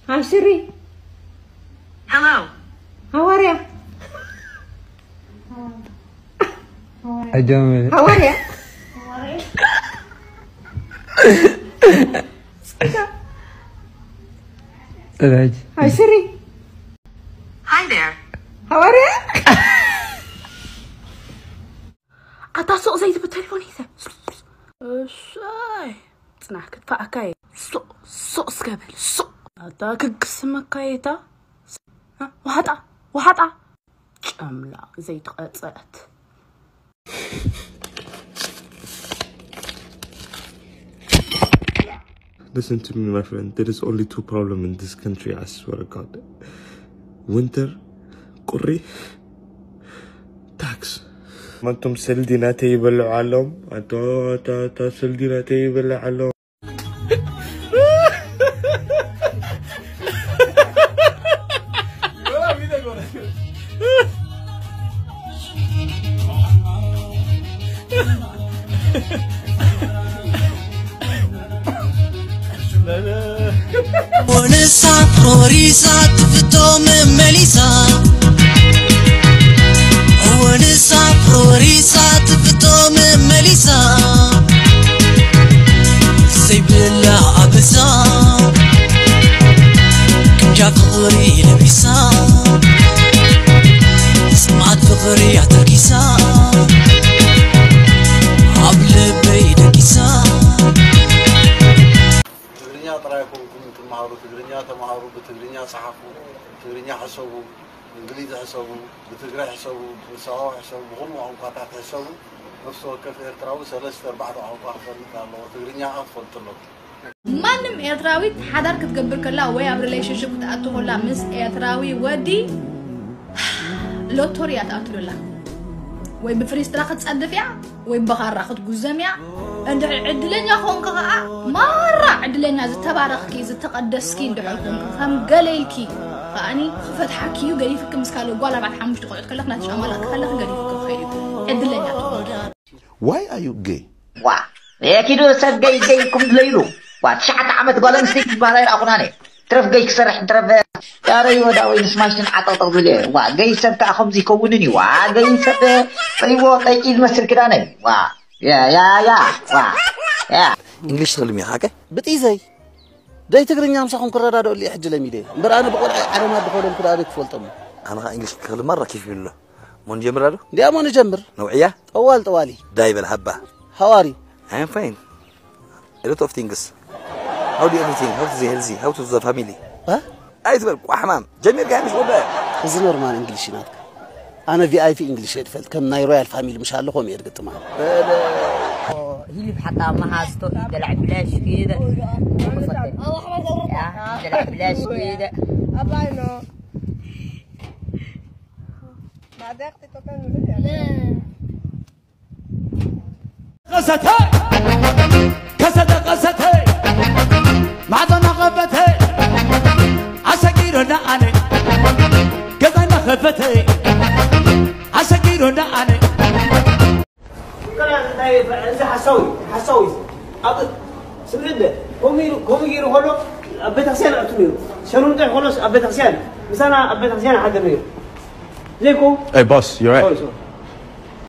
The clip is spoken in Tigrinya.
Hi, Siri. Hello. How are you? I don't know. How are you? Right. Hi, Siri. Hi there. How are you? ኣታ ሱቕ ዘይትብል ቴሌፎን ሒዘ እሳይ ጽናሕ ክትፈኣካ እየ። ሱቕ ሱቕ ስከብል ሱቕ ኣታ ክግስመካ እየ እታ ዋሓጣ ዋሓጣ ጨምላ ዘይትቐጸት። Listen to me, my friend. There is only two problems in this country, I swear to God. Winter, ቁሪ, tax. መቶም ስልዲ ናተይ ይበልዑ ኣለዎም። ኣቶ፣ ኣቶ፣ ኣቶ፣ ስልዲ ናተይ ይበልዑ ኣለዎም። ونسا روريسا تفتو من مليسا ونسا روريسا تفتو من مليسا سيبلا أبسا كنجا فغري لبسا سمعت فغري عتركيسا عبل بيدكيسا ትግርኛ ጥራይ ኣይኮንኩም ትመሃሩ፣ ትግርኛ ተመሃሩ፣ ብትግርኛ ጸሓፉ፣ ብትግርኛ ሕሰቡ፣ እንግሊዝ ሕሰቡ፣ ብትግረ ሕሰቡ፣ ብሳዋ ሕሰቡ፣ ብኹሉ ቋንቋታት ሕሰቡ። ነፍሲ ወከፍ ኤርትራዊ ሰለስተ ኣርባዕተ ቋንቋ ክፈልጥ ኣለዎ። ትግርኛ ከኣ ክፈልጥ ኣለዎ። ማንም ኤርትራዊት ሓዳር ክትገብር ከላ ወይ ኣብ ሪሌሽንሽፕ ክትኣቱ ከላ ምስ ኤርትራዊ ወዲ ሎቶሪ እያ ትኣቱ ዘላ። ወይ ብፍሪስትራ ክትጸድፍ እያ ወይ ብኻራ ክትጉዘም እያ። እንድሕር ዕድለኛ ኮንኪ ከኣ ማራ ዕድለኛ ዝተባረኽኪ ዝተቐደስኪ እንድሕር ኮንኪ ከም ገለ ኢልኪ ከኣኒ ክፈትሓኪ እዩ። ገዲፍኪ ምስ ካልእ ጓል ኣርባዕተ ሓሙሽተ ቆልዑት ከለኽ ናትሽ ኣማላእኪ ከለኺ ገዲፍኪ ክኸይድ እዩ። ዕድለኛ ትኾኒ። Why are you gay? ዋ ኪዱ ሰብ ገይ ገይ ኩም ድለይሉ ዋ ትሽዓተ ዓመት ጓል ኣንስተይቲ ዝበሃል ኣይረኣኹናን እየ። ትረፍ ገይ ክሰርሕ ትረፍ ያረይ ወዳ ወይ ንስማሽን ዓጠቕጠቕ ዝብል እየ። ዋ ገይ ሰብ ከዓ ከምዚ ይከውንን እዩ። ዋ ገይ ሰብ ጠይዎ ጠይቂ ዝመስል ክዳነይ ዋ ያ ያ ያ ዋ ያ እንግሊሽ ትኽልም ኢኻ ከ? ብጥይዘይ ደይ ትግርኛ ምሳኹም ክረዳድኦ ልየ ሕጂ ለሚደ እምበር ኣነ ብቆልዓ ዓለማ ድኾሎም ክዳነ ክፈልጦም ኣነ ኸዓ እንግሊሽ ክኽልም ኣራ ኪፍ ይብሎ ሞ ንጀምር ኣሉ እንዲያ ሞ ንጀምር ነውዕያ ጠዋል ጠዋሊ ዳይ በል ሃባ ሃዋሪ I am fine. A lot of things. How do everything? How to the healthy? How to the family? እ? ኣይትበል ቋሕማም ጀሚርካ ምሽ ወደ እዚ ኖርማል እንግሊሽ እዩ ናትካ ኣነ ቪኣይፒ እንግሊሽ እየ ዝፈልጥ ከም ናይ ሮያል ፋሚሊ ምሽ ኣሎ ከምኡ እየ ዝግጥማ ሂሊብ ሓጣ መሓዝቶ ይደላዕ ብላሽ ክይደ ይደላዕ ብላሽ ክይደ ከሰተ ከሰተ ከሰተ ማዕዶና ከፈተ ኣሰጊሮና ኣነ ገዛና ከፈተ ኣሰጊሮና ኣነ እዚ ሓሳዊ ሓሳዊ ኣብ ስምዕደ ከምኡ ኢሉ ከምኡ ገይሩ ከሎ ኣብ ቤተክርስትያን ኣቱ ነይሩ ሸሩምጠ ከሎስ ኣብ ቤተክርስትያን ምሳና ኣብ ቤተክርስትያን ሓድር ነይሩ ዘይኮ Hey boss, you alright?